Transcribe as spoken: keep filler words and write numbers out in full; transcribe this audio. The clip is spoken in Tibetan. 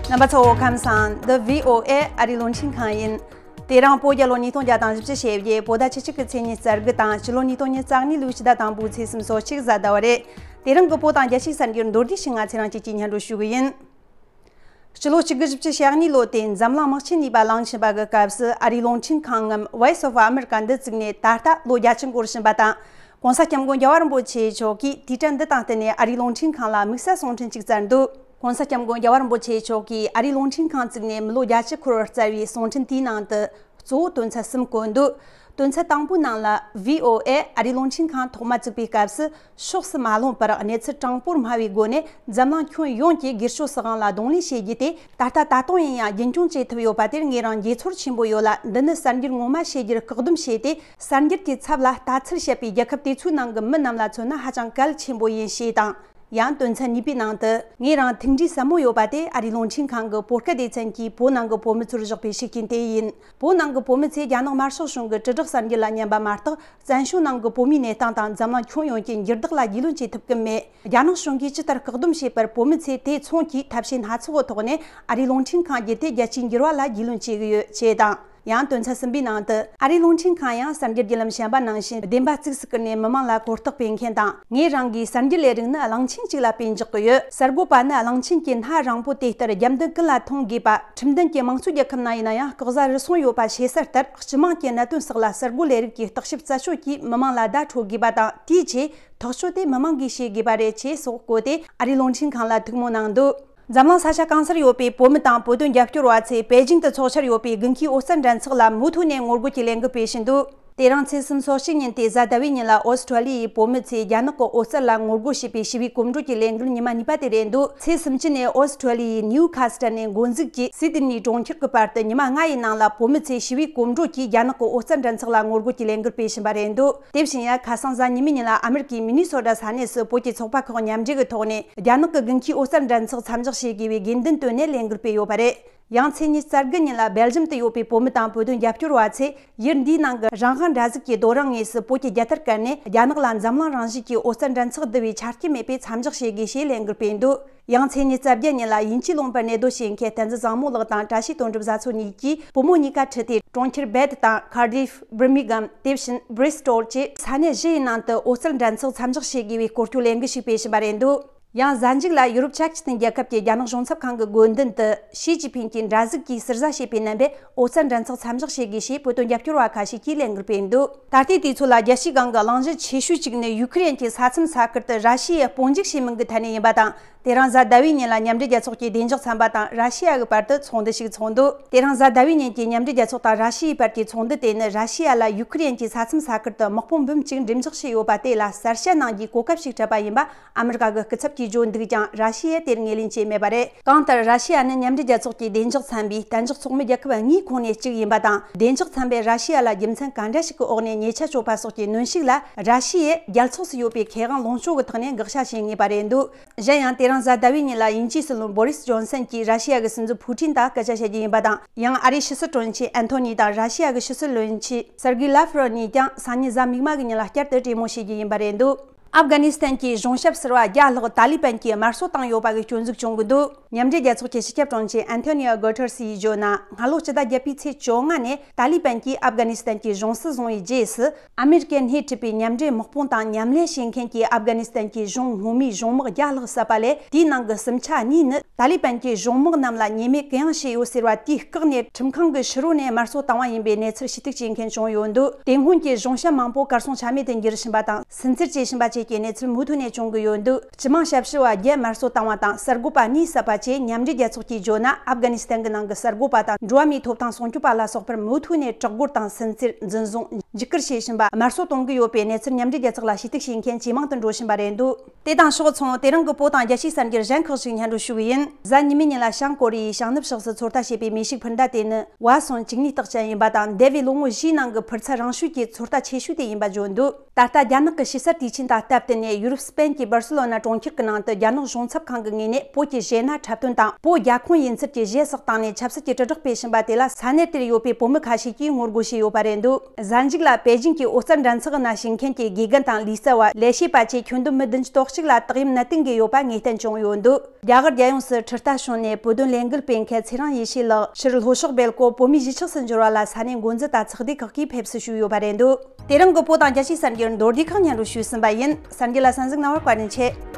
རྣམ་པ་ཚོ་ཁམས་བཟང་། འདི་བྷི་ཨོ་ཨེ་ཨ་རིའི་རླུང་འཕྲིན་ཁང་ཡིན། དེ་རིང་བོད་རྒྱལ་ལོ་ཉིས་སྟོང་བརྒྱ་དང་བཞི་བཅུ་ཞེ་བརྒྱད། བོད་ཟླ་བཅུ་གཅིག་གི་ཚེས་ཉི་ཤུ་རྩ་དགུ་དང་། སྤྱི་ལོ་ཉིས་སྟོང་ཉི་ཤུ་རྩ་གཉིས་ལོའི་ཕྱི་ཟླ་དང་པོའི་ཚེས་སུམ་ཅུ་སོ་གཅིག་གཟའ་ཟླ་བ་རེད། དེ་རིང་གི་བོད་དང་རྒྱལ་སྤྱིའི་གསར་འགྱུར་མདོར་བསྡུས་ཤིག་ང་ཚོས་རང་བཅས་ཀྱིས་སྙན་སྒྲོན་ཞུ་གི་ཡིན། སྤྱི་ལོ་གཅིག་དགུ་བཞི་བཅུ་ཞེ་གཉིས་ལོ་སྟེ་འཛམ་གླིང་དམག་ཆེན་གཉིས་པ་གླེང་བཞིན་པ་གི་སྐབས་སུ། ཨ་རིའི་རླུང་འཕྲིན་ཁང་ངམ་Voice of America འདི་བཙུགས་ནས་ད་ལྟ་ལོ་བརྒྱད་ཅུ་འགོར་བཞིན་པ་དང་། ྋགོང་ས་ྋསྐྱབས་མགོན་རྒྱལ་བ་རིན་པོ་ཆེ་མཆོག་གིས་དུས་དྲན་འདི་དང་བསྟུན་ནས་ཨ་རིའི་རླུང་འཕྲིན་ཁང་ལ་དམིགས་བསལ་གསུང་འཕྲིན་ཅིག་བསྩལ་འདུག ྋགོང་ས་ྋསྐྱབས་མགོན་རྒྱལ་བ་རིན་པོ་ཆེ་མཆོག་གིས་ཨ་རིའི་རླུང་འཕྲིན་ཁང་བཙུགས་ནས་མི་ལོ་བརྒྱད་ཅུ་འཁོར་བར་བསྩལ་བའི་གསུང་འཕྲིན་དེའི་ནང་དུ། གཙོ་བོ་དོན་ཚན་གསུམ་བཀོད་འདུག་དོན་ཚན་དང་པོའི་ནང་ལ། བྷི་ཨོ་ཨེ་ཨ་རིའི་རླུང་འཕྲིན་ཁང་ཐོག་མ་བཙུགས་པའི་སྐབས་སུ། ཕྱོགས་སུ་མ་ལྷུང་བར་གནས་ཚུལ་དྲང་པོར་སྨྲ་བའི་སྒོ་ནས་འཛམ་གླིང་ཁྱོན་ཡོངས་ཀྱི་སྒེར་གཅོད་སྲིད་དབང་ལ་གདོང་ལེན་བྱེད་རྒྱུ་དེ། ད་ལྟ་ད་དུང་ཡིན་ཡང་རྒྱུན་འཁྱོངས་བྱེད་ཐུབ་ཡོད་པ་དེར་ངས་རང་དགྱེས་ཚོར་ཆེན་པོ་ཡོད་ལ། འདི་ནི་གསར་འགྱུར་ངོ་མ་བཤད་རྒྱུར་བཀག་སྡོམ་བྱས་ཏེ། གསར་འགྱུར་གྱི་ཚབ་ལ་ལྟ་ཚུལ་བཤད་པའི་རྒྱལ་ཁབ་དེ་ཚོའི་ནང་གི་མི་རྣམས་ལ་མཚོན་ན་ཧ་ཅང་གལ་ཆེན་པོ་ཡིན་ཞེས་དང་། ཡང་དོན་ཚན་གཉིས་པའི་ནང་དུ། ངས་རང་ཐུགས་འདྲིས་ཟབ་མོ་ཡོད་པ་དེ་ཨ་རིའི་རླུང་འཕྲིན་ཁང་གི་བོད་སྐད་སྡེ་ཚན་གྱིས་བོད་ནང་གི་བོད་མི་ཚོར་བཞག་པའི་ཤུགས་རྐྱེན་དེ་ཡིན། བོད་ནང་གི་བོད་མི་ཚོས་རྒྱ་ནག་དམར་ཤོག་གཞུང་གི་དྲིལ་བསྒྲགས་གསར་འགྱུར་ལ་ཉན་པ་མ་གཏོགས། བཙན་བྱོལ་ནང་གི་བོད་མིའི་གནས་སྟངས་དང་འཛམ་གླིང་ཁྱོན་ཡོངས་ཀྱི་འགྱུར་ལྡོག་ལ་རྒྱུས་ལོན་བྱེད་ཐུབ་ཀྱི་མེད། རྒྱ་ནག་གཞུང་གིས་ཇི་ལྟར་བཀག་སྡོམ་བྱས་པར། བོད་མི་ཚོས་དེ་མཚུངས་ཀྱི་ཐབས་ཤེས་སྣ་ཚོགས་ཀྱི་ཐོག་ནས་ཨ་རིའི་རླུང་འཕྲིན་ཁང་བརྒྱུད་དེ་རྒྱལ་སྤྱིའི་འགྱུར་བ་ལ་རྒྱུས་ལོན་བྱེད་ཀྱི་ཡོད་ཅེས་དང་། ཡང་དོན་ཚན་གསུམ་པའི་ནང་དུ། ཨ་རིའི་རླུང་འཕྲིན་ཁང་ཡང་གསར་འགྱུར་བརྒྱུད་ལམ་གཞན་པ་ནང་བཞིན་བདེན་པ་གཙིགས་སུ་བཀུར་ནས་མི་མང་ལ་གོ་རྟོགས་སྤེལ་མཁན་དང་། ངས་རང་གིས་གསར་འགྱུར་ལས་རིགས་ནི་གླང་ཆེན་གཅིག་ལ་དཔེ་འཇོག་གི་ཡོད། གསར་འགོད་པ་ནི་གླང་ཆེན་གྱི་སྣ་རིང་པོ་དེ་ལྟར་རྒྱབ་མདུན་ཀུན་ལ་མཐོང་དགོས་པ། ཁྲིམས་ལྡན་གྱི་དམངས་གཙོའི་རྒྱལ་ཁབ་ནང་ཡིན་ན་ཡང་། ལྐོག་ཟ་རུལ་སུངས་ཡོད་པ་ཤེས་གསལ་ལྟར། སྤྱི་དམངས་ཀྱི་གནད་དོན་སོགས་ལ་གསར་འགོད་ལས་རིགས་ཀྱིས་བརྟག་ཞིབ་རྩད་གཅོད་ཀྱིས་མི་མང་ལ་བརྡ་འཕྲོད་དགོས་པ་དང་། དེའི་ཆེད། ཐག་གཅོད་དེ་མི་མང་གིས་བྱེད་དགོས་པ་རེད་ཅེས་སོགས་བཀོད་དེ། ཨ་རིའི་རླུང་འཕྲིན་ཁང་ལ་ཐུགས་སྨོན་གནང་འདུག་འཛམ་གླིང་ས་ཆ་གང་སར་ཡོད་པའི་བོད་མི་དང་བོད་དོན་རྒྱབ་སྐྱོར་བ་ཚོས་པེ་ཅིང་དུ་འཚོགས་འཆར་ཡོད་པའི་དགུན་ཁའི་ཨོ་རྩལ་འགྲན་ཚོགས་ལ་མུ་མཐུད་ནས་ངོ་རྒོལ་གྱི་ལས་འགུལ་སྤེལ་བཞིན་འདུག་དེ་རིང་ཚེས་སུམ་ཅུ་སོ་གཅིག་ཉིན་ཏེ་གཟའ་ཟླ་བའི་ཉིན་ལ་ཨོ་སི་ཁྲུ་ལི་ཡའི་བོད་མི་ཚོས་རྒྱ་ནག་གི་ཨོ་རྩལ་ལ་ངོ་རྒོལ་བྱེད་པའི་ཞི་བའི་གོམ་བགྲོད་ཀྱི་ལས་འགུལ་ཉི་མ་གཉིས་པ་དེ་རེད་འདུག་ཚེས་སུམ་ཅུ་ནས་ཨོ་སི་ཁྲུ་ལི་ཡའི་ནིའུ་ཁ་སི་ཊལ་ནས་འགོ་འཛུགས་ཀྱིས་སི་ཌི་ནི་གྲོང་ཁྱེར་གྱི་བར་དུ་ཉི་མ་ལྔ་ཡི་ནང་ལ་བོད་མི་ཚོས་ཞི་བའི་གོམ་བགྲོད་ཀྱིས་རྒྱ་ནག་གི་ཨོ་རྩལ་འགྲན་ཚོགས་ལ་ངོ་རྒོལ་གྱི་ལས་འགུལ་སྤེལ་བཞིན་པ་རེད་འདུག་དེ་བཞིན་ཡང་ཁ་སང་གཟའ་ཉི་མའི་ཉིན་ལ་ཨ་མེ་རི་ཀའི་མི་ནི་སོ་ཊ་ས་གནས་སུ་བོད་ཀྱི་ཚོགས་པ་ཁག་མཉམ་འབྲེལ་གྱི་ཐོག་ནས་རྒྱ་ནག་གི་དགུན་ཁའི་ཨོ་རྩལ་འགྲན་ཚོགས་མཚམས་འཇོག་བྱེད་དགོས་པའི་དགོས་འདུན་བཏོན་ནས་ལས་འགུལ་སྤེལ་ཡོད་པ་རེད། ཡང་ཚེས་ཉི་ཤུ་རྩ་དགུ་ཉིན་ལ་སྦེལ་ཇམ་དུ་ཡོད་པའི་བོད་མི་དང་བོད་དོན་རྒྱབ་སྐྱོར་བ་ཚོས་ཡུལ་འདིའི་ནང་གི་རང་དབང་འདྲ་གཟུགས་ཀྱི་རྡོ་རིང་ངོས་སུ་བོད་ཀྱི་རྒྱལ་དར་བཀལ་ནས། རྒྱ་ནག་ལ་འཛམ་གླིང་རང་བཞིན་གྱི་ཨོ་རྩལ་འགྲན་ཚོགས་བསྡུ་བའི་ཆ་རྐྱེན་མེད་པའི་མཚམས་འཇོག་བྱེད་དགོས་ཞེས་ལས་འགུལ་སྤེལ་འདུག་ཡང་ཚེས་ཉི་ཤུ་རྩ་བརྒྱད་ཉིན་ལ་དབྱིན་ཇིའི་ལུང་པར་གནས་སྡོད་བྱེད་མཁན་བསྟན་འཛིན་བཟང་མོ་ལགས་དང་བཀྲ་ཤིས་དོན་གྲུབ་བཟའ་ཚོ་གཉིས་ཀྱིས་བུ་མོ་གཉིས་ཀ་ཁྲིད་དེ། གྲོང་ཁྱེར་བེད་དང་། ཁར་ཌིབ། བིར་མིང་གྷམ། དེ་བཞིན་སྦྲི་སི་ཊོལ་བཅས་ས་གནས་བཞི་ཡི་ནང་དུ་ཨོ་རྩལ་འགྲན་ཚོགས་མཚམས་འཇོག་བྱེད་དགོས་པའི་སྐོར་སྐྱོད་ལས་འགུལ་ཞིག་སྤེལ་བཞིན་པ་རེད་འདུག་ཡང་གཟའ་མཇུག་ལ་ཡུ་རོབ་ཅེག་སྤྱི་མཐུན་རྒྱལ་ཁབ་ཀྱི་རྒྱ་ནག་གཞུང་ཚབ་ཁང་གི་དགོས་འདུན་དུ། ཞི་ཅིན་ཕིང་གིས་འདྲ་གཟུགས་ཀྱིས་ཟུར་ཟ་བྱས་པའི་རྣམ་པས་ཨོ་རྩལ་འགྲན་ཚོགས་མཚམས་འཇོག་བྱེད་དགོས་ཞེས་བོད་དོན་རྒྱབ་སྐྱོར་བ་ཁ་ཤས་ཀྱིས་ལས་འགུལ་སྤེལ་འདུག་ད་ལྟའི་དུས་ཚོད་ལ་རྒྱལ་སྤྱིའི་སྒང་གི་གླེང་གཞི་ཆེ་ཤོས་གཅིག་ནི་ཡུ་ཁུ་རེན་གྱི་ས་མཚམས་ས་ཁུལ་དུ་ར་ཤི་ཡས་སྤོ་འཇུག་བྱེད་མིན་གྱི་ཐད་ནས་ཡིན་པ་དང་། དེ་རིང་གཟའ་ཟླ་བའི་ཉིན་ལ་མཉམ་འབྲེལ་རྒྱལ་ཚོགས་ཀྱི་བདེ་འཇགས་ཚན་པ་དང་ར་ཤི་ཡ་གི་བར་དུ་ཚོགས་འདུ་ཞིག་ཚོགས་འདུག་དེ་རིང་གཟའ་ཟླ་བའི་ཉིན་གྱི་མཉམ་འབྲེལ་རྒྱལ་ཚོགས་དང་ར་ཤི་ཡའི་བར་གྱི་ཚོགས་འདུ་དེ་ནི་ར་ཤི་ཡ་ལ་ཡུ་ཁུ་རེན་གྱི་ས་མཚམས་ས་ཁུལ་དུ་དམག་དཔུང་འབུམ་གཅིག་འགྲེམས་འཇོག་བྱས་ཡོད་པ་དེ་ལ་གསལ་བཤད་གནང་རྒྱུའི་གོ་སྐབས་ཤིག་སྤྲད་པ་ཡིན་པ་ཨ་མི་རི་ཀ་གི་སྐུ་ཚབ་ཀྱིས་བརྗོད་འདུག་ཀྱང་། ར་ཤི་ཡས་དེར་ངོས་ལེན་བྱས་མེད་པ་རེད། གང་ལྟར། ར་ཤི་ཡ་ནི་མཉམ་འབྲེལ་རྒྱལ་ཚོགས་ཀྱི་བདེ་འཇགས་ཚན་པའི་གཏན་འཇགས་ཚོགས་མི་རྒྱལ་ཁབ་ལྔའི་ཁོངས་ནས་གཅིག་ཡིན་པ་དང་། བདེ་འཇགས་ཚན་པས་ར་ཤི་ཡ་ལ་རྒྱུ་མཚན་གང་འདྲ་ཞིག་གི་འོག་ནས་ཉེས་ཆད་གཅོད་པ་སོགས་ཀྱི་གནོན་ཤུགས་ལ། ར་ཤི་ཡས་རྒྱལ་ཚོགས་སུ་ཡོད་པའི་ཁེ་དབང་ལོངས་སྤྱོད་ཀྱི་ཐོག་ནས་དགག་བྱ་བྱེད་ངེས་པ་རེད་འདུག་གཞན་ཡང་། དེ་རིང་གཟའ་ཟླ་བའི་ཉིན་ལ་དབྱིན་ཇིའི་སྲིད་བློན་བོ་རིས་ཇོན་སན་གྱིས་ར་ཤི་ཡ་གི་སྲིད་འཛིན་ཕུའུ་ཀྲིན་དང་སྐད་ཆ་བཤད་རྒྱུ་ཡིན་པ་དང་། ཡང་ཨ་རིའི་ཕྱི་སྲིད་དྲུང་ཆེ་ཨན་ཐོ་ནི་དང་ར་ཤི་ཡ་གི་ཕྱི་སྲིད་བློན་ཆེན་སེར་གི་ལཱ་ཧྥི་རོབ་གཉིས་ཀྱང་སང་ཉིན་གཟའ་མིག་དམར་གྱི་ཉིན་ལ་བསྐྱར་དུ་གྲོས་མོལ་བྱེད་རྒྱུ་ཡིན་པ་རེད་འདུག་ཨབ་གྷ་ནི་སི་ཐན་གྱི་གཞུང་ཞབས་ཟུར་པ་བརྒྱ་ལྷག་ཏཱ་ལི་བན་གྱིས་དམར་གསོད་བཏང་ཡོད་པ་གི་སྐྱོན་འཛུགས་བྱུང་གི་འདུག་མཉམ་འབྲེལ་རྒྱལ་ཚོགས་ཀྱི་སྤྱི་ཁྱབ་དྲུང་ཆེ་ཨན་ཐོ་ནི་ཨོ་གོ་ཐེ་རེ་སིས་བརྗོད་ན། སྔ་ལོ་ཕྱི་ཟླ་བརྒྱད་པའི་ཚེས་བཅོ་ལྔ་ནས་ཏཱ་ལི་བན་གྱིས་ཨབ་གྷ་ནི་སི་ཐན་གྱི་གཞུང་སྲིད་བཟུང་བའི་རྗེས་སུ། ཨ་མེ་རི་ཀས་སྣེ་ཁྲིད་པའི་མཉམ་འབྲེལ་དམག་དཔུང་དང་མཉམ་ལས་བྱེད་མཁན་གྱི་ཨབ་གྷ་ནི་སི་ཐན་གྱི་གཞུང་སྔོན་མའི་གཞུང་དམག་བརྒྱ་ལྷག་བསད་པ་ལས། དེའི་ནང་གི་སུམ་ཆ་གཉིས་ནི་ཏཱ་ལི་བན་གྱི་གཞུང་དམག་རྣམས་ལ་ཉེས་མེད་གུ་ཡངས་བྱས་ཡོད་ཟེར་བ་དེའི་བཀག་ནས་ཁྲིམས་ཁང་གི་ཕྱི་རོལ་ནས་དམར་གསོད་བཏང་བ་ཡིན་པའི་གནས་ཚུལ་ཞུ་གཏུག་བྱེད་མཁན་བྱུང་ཡོད་འདུག་དེ་སྔོན་གྱི་གཞུང་ཞབས་མང་པོ་གར་སོང་ཆ་མེད་དུ་འགྱུར་བཞིན་པ་དང་། སུན་གཙེར་བྱེད་བཞིན་པ་བཅས་ཀྱི་གནས་ཚུལ་མུ་མཐུད་ནས་བྱུང་གི་ཡོད་འདུག་སྤྱི་དམངས་ཞབས་ཞུ་བ་བརྒྱད་དམར་གསོད་བཏང་བ་དང་། གསར་འགོད་པ་གཉིས་བསད་པ་བཅས་མཉམ་འབྲེལ་རྒྱལ་ཚོགས་ཀྱིས་བརྗོད་ན། ཨབ་གྷ་ནི་སི་ཐན་གྱི་ནང་གི་གསར་འགོད་པ་དང་འགྲོ་བ་མིའི་ཐོབ་ཐང་སྲུང་སྐྱོབ་པ་ལ་སོགས་པར་མུ་མཐུད་ནས་དྲག་རྒོལ་དང་སུན་གཙེར། འཛིན་བཟུང་། འཇིགས་སྐུལ་བྱེད་བཞིན་པ། དམར་གསོད་གཏོང་གི་ཡོད་པའི་གནས་ཚུལ་མཉམ་འབྲེལ་རྒྱལ་ཚོགས་ལ་ཞུ་གཏུག་བྱེད་མཁན་ཇེ་མང་དུ་འགྲོ་བཞིན་པ་རེད་འདུག་དེ་དང་ཕྱོགས་མཚུངས། དེ་རིང་གི་བོད་དང་རྒྱལ་སྤྱིའི་གསར་འགྱུར་གཞན་ཁག་ཅིག་སྙན་སྒྲོན་ཞུ་གི་ཡིན། གཟའ་ཉི་མའི་ཉིན་ལ་བྱང་ཀོ་རི་ཡའི་བྱང་ནུབ་ཕྱོགས་སུ་ཚོད་ལྟ་བྱས་པའི་མེ་ཤུགས་འཕུར་མདའ་དེ་ནི་བ་སོན་བཅུ་གཉིས་རྟགས་ཅན་ཡིན་པ་དང་། འདས་པའི་ལོ་ངོ་བཞིའི་ནང་གི་འཕུར་ཚད་རིང་ཤོས་ཀྱི་ཚོད་ལྟ་ཆེ་ཤོས་དེ་ཡིན་པ་བརྗོད་འདུག་ད་ལྟ་རྒྱ་ནག་གི་ཕྱི་གསལ་དུས་ཆེན་དང་སྟབས་བསྟུན་ནས། ཡུ་རོབ་སི་པེན་གྱི་སྦར་སི་ལོ་ན་གྲོང་ཁྱེར་གྱི་ནང་དུ་རྒྱ་ནག་གཞུང་ཚབ་ཁང་གི་ངོས་ནས་བོད་ཀྱི་གཞས་སྣ་འཁྲབ་སྟོན་དང་། བོད་རྒྱ་ཁོངས་ཡིན་ཚུལ་གྱི་གཞས་སུ་བཏང་ནས་ཆབ་སྲིད་ཀྱི་དྲིལ་བསྒྲགས་སྤེལ་བཞིན་པ་དེ་ལ་ས་གནས་དེར་ཡོད་པའི་བོད་མི་ཁ་ཤས་ཀྱིས་ངོ་རྒོལ་བྱས་ཡོད་པ་རེད་འདུག་གཟའ་མཇུག་ལ་པེ་ཅིང་གི་ཨོ་རྩལ་འགྲན་ཚོགས་ནང་ཞུགས་མཁན་གྱི་དགེ་རྒན་དང་ལུས་རྩལ་བ། ལས་བྱེད་པ་བཅས་ཁྱོན་བསྡོམས་མི་བདུན་ཅུ་དོག་ གཅིག་ལ་དག་ཡམ་ནད་བརྟེན་གྱི་ཡོད་པ་ངེས་གཏན་བྱུང་ཡོད་འདུག་རྒྱ་གར་རྒྱལ་ཡོངས་སུ་ཁྲི་རྟ་བྱུང་ནས་བོད་དོན་ལས་འགུལ་སྤེལ་མཁན་ཚེ་རིང་ཡེ་ཤེས་ལགས་ཕྱིར་ལྷོ་ཕྱོགས་སྦེལ་ཀོབ་བོད་མིའི་གཞིས་ཆགས་སུ་འབྱོར་བ་ལ་ས་གནས་འགོ་འཛིན་དང་ཚོགས་སྡེ་ཁག་གིས་ཕེབས་བསུ་ཞུས་ཡོད་པ་རེད་འདུག་དེ་རིང་གི་བོད་དང་རྒྱལ་སྤྱིའི་གསར་འགྱུར་མདོར་བསྡུས་ཁག་སྙན་སྒྲོན་ཞུས་ཟིན་པ་ཡིན། གསར་འགྱུར་ལ་གསན་གཟིགས་གནང་བར་བཀའ་དྲིན་ཆེ།